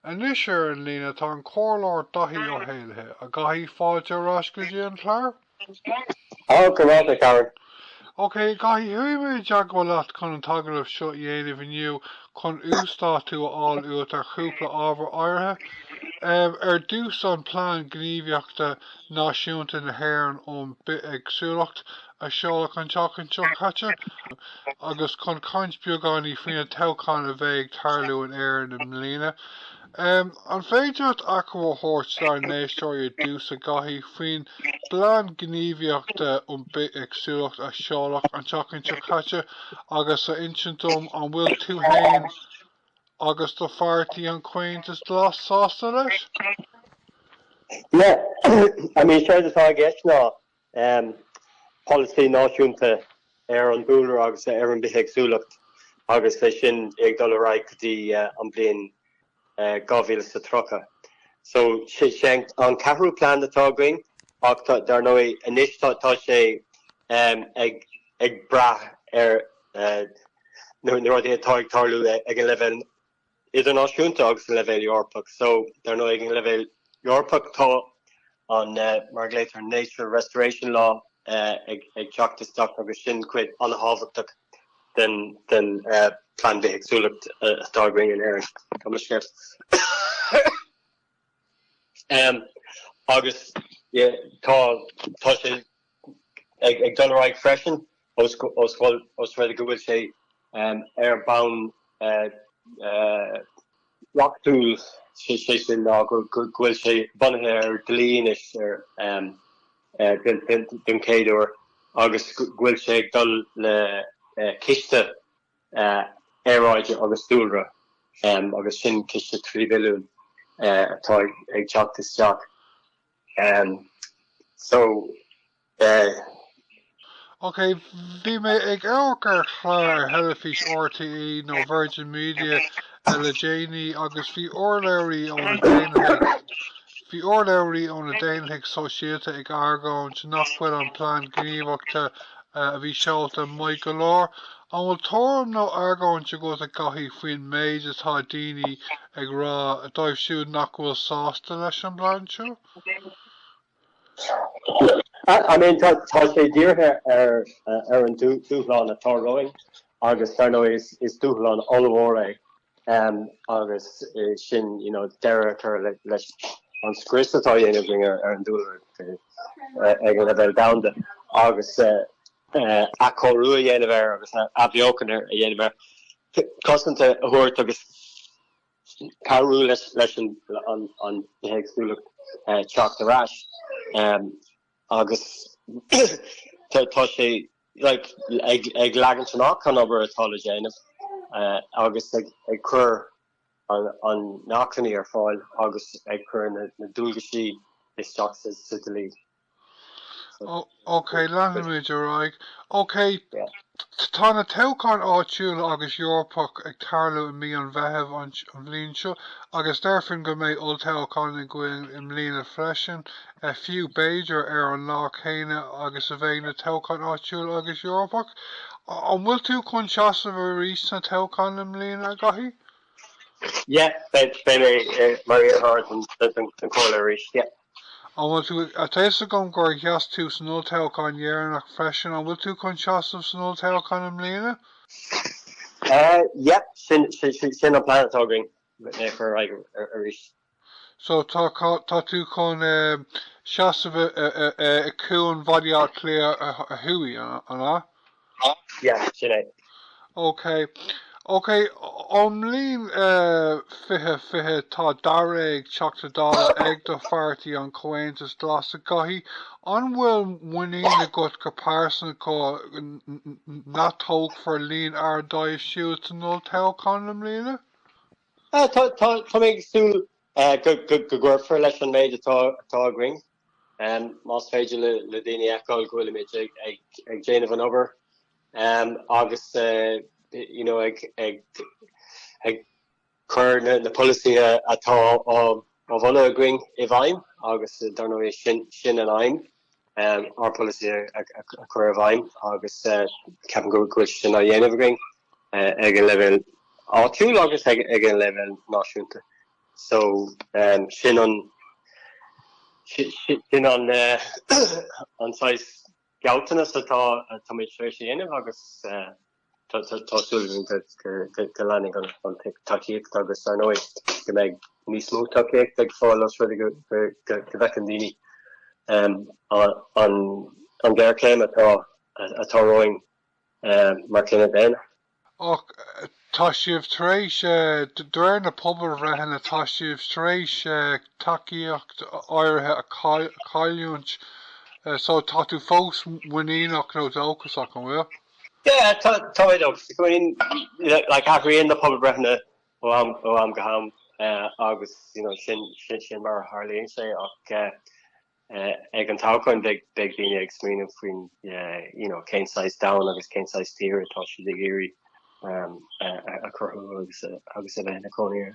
Anois ar an líne tá an Comhairleoir Daithí Ó hÉallaithe. A Dhaithí, fáilte ar ais go dtí an clár. Ó, go raibh maith agat, a Karen. Ok, a Dhaithí, chuaigh mé i dteagmháil leat chun an t-agallamh seo a dhéanamh inniu chun uasdátú a fháil uait ar chúpla ábhar áirithe. Ar dtús, an Plean Gníomhaíochta Náisiúnta na hÉireann um Bithéagsúlacht a seoladh an tseachtain seo caite, agus chun caint beagáinín faoi na toghcháin a bheidh ag tarlú in Éirinn i mbliana. An féidir leat achoimre a thabhairt dár n-éisteoirí ar dtús, a Dhaithí, faoin bPlean Gníomhaíochta um Bithéagsúlacht a seoladh an tseachtain seo caite agus a insint dom an bhfuil tú fhéin agus do pháirtí, an Comhaontas Glas, sásta leis? Yeah, I mean, séard atá i gceist ná polasaí náisiúnta ar an dúlra agus ar an bithéagsúlacht agus é sin ag dul ar aghaidh go dtí an bhliain 2030. So sé an ceathrú plean atá againn ach dar ndóigh anois tá sé ag ag brath ar na rudaí atá ag tarlú ag an leibhéal idirnáisiúnta agus an leibhéal Eorpach. So, dar ndóigh, ag an leibhéal Eorpach tá an, mar a ghlaotar, Nature Restoration Law ag teacht isteach agus sin cuid an-thábhachtach den den plean bithéagsúlacht atá againn in Éirinn. Tá mo scéal. Agus tá tá sé ag dul ar aghaidh freisin os rud go bhfuil sé ar bhonn reachtúil, sé sin ná go bhfuil sé bunaithe ar dlí anois den chéad uair agus go bhfuil sé ag dul le ciste aeráide agus dúlra agus sin ciste 3 bhilliún atá ag teacht isteach. So, eh. Ok, bhí mé ag amharc ar chlár ar theilifís RTÉ nó Virgin Media le déanaí agus bhí urlabhraí ó na Daonlathaigh bhí urlabhraí ó na Daonlathaigh Sóisialta ag argóint nach bhfuil an plean gníomhaíochta a bhí seolta maith go leor. An bhfuil tuairim nó argóint agat a Dhaithí faoin méid atá daoine ag rá dóibh siúd nach bhfuil sásta leis an bplean seo? I mean tá sé dírithe ar ar an dúshlán atá romhainn agus dar ndóigh is dúshlán ollmhór é agus sin you know deireadh a chur leis an scrios atá á dhéanamh againn ar an dúlra ag an leibhéal domhanda agus athchóiriú a dhéanamh air agus athbheochan a dhéanamh air, cosaint a thabhairt agus cabhrú leis an bithéagsúlacht teacht ar ais agus tá sé like ag leagaint amach an obair atá le déanamh agus ag cur na hacmhainní ar fáil agus ag cur na dualgaisí isteach sa dlí. Ok, leanfaimid ar aghaidh. Ok, tá na toghcháin áitiúla agus Eorpach ag tarlú i mí an Mheithimh an bhliain seo agus déarfainn go mbeidh olltoghchán againn i mbliana freisin, fiú b'fhéidir ar an lá céanna agus a bheidh na toghcháin áitiúla agus Eorpach. An bhfuil tú chun seasamh arís sna toghcháin i mbliana, a Dhaithí? Yeah, beidh mé mar iarrthóir don chomhairle arís, yeah. An bhfuil tú, tá fhios agam gur sheas tú san olltoghchán dheireanach freisin, an bhfuil tú chun seasamh san olltoghchán i mbliana? Yeah, sin sin an plean atá againn, mé a chur ar aghaidh arís. So tá tá tú chun seasamh i gCuan Bhaile Átha Cliath Thuaidh, an ea? Yeah, sin é. Ok. Ok, ón mbliain 2020 tá dáréag Teachta Dála ag do pháirtí, an Comhaontas Glas, a Dhaithí. An bhfuil muinín agat go pearsanta go n-atoghfar líon ard díobh siúd san olltoghchán i mbliana? Tá, tá mé ag súil go gcuirfear leis an méid atá againn. Más féidir le daoine a fheiceáil go bhfuilimid ag déanamh an obair agus you know ag ag cur na polasaithe atá á bhunú againn i bhfeidhm agus dar ndóigh sin sin an aidhm, ár bpolasaithe a chur i bhfeidhm agus ceapaim go bhfuil sin á dhéanamh againn ag an leibhéal áitiúil agus ag an leibhéal náisiúnta. So sin an sin an an saghas gealltanas atá táimid tar éis a dhéanamh agus tá súil againn go leanfaidh an tacaíocht agus ar ndóigh go mbeidh níos mó tacaíochta ag fáil os rud é go bhfeiceann daoine an ghéarchéim atá atá romhainn mar chine daonna. Ach tá sibh tar éis, de réir na pobalbhreitheanna, tá sibh tar éis tacaíocht áirithe a chailliúint. So tá tú fós muiníneach nó dóchasach, an bhfuil? Yeah, tá tá mé dóchasach. I mean, like athraíonn na pobalbreitheanna ó am ó am go ham agus you know sin sin sin mar a tharlaíonn sé ach Ag an toghchán beidh daoine ag smaoineamh faoin you know cén saghas domhan agus cén saghas tír atá siad ag iarraidh a chruthú agus a bheith ina cónaí air.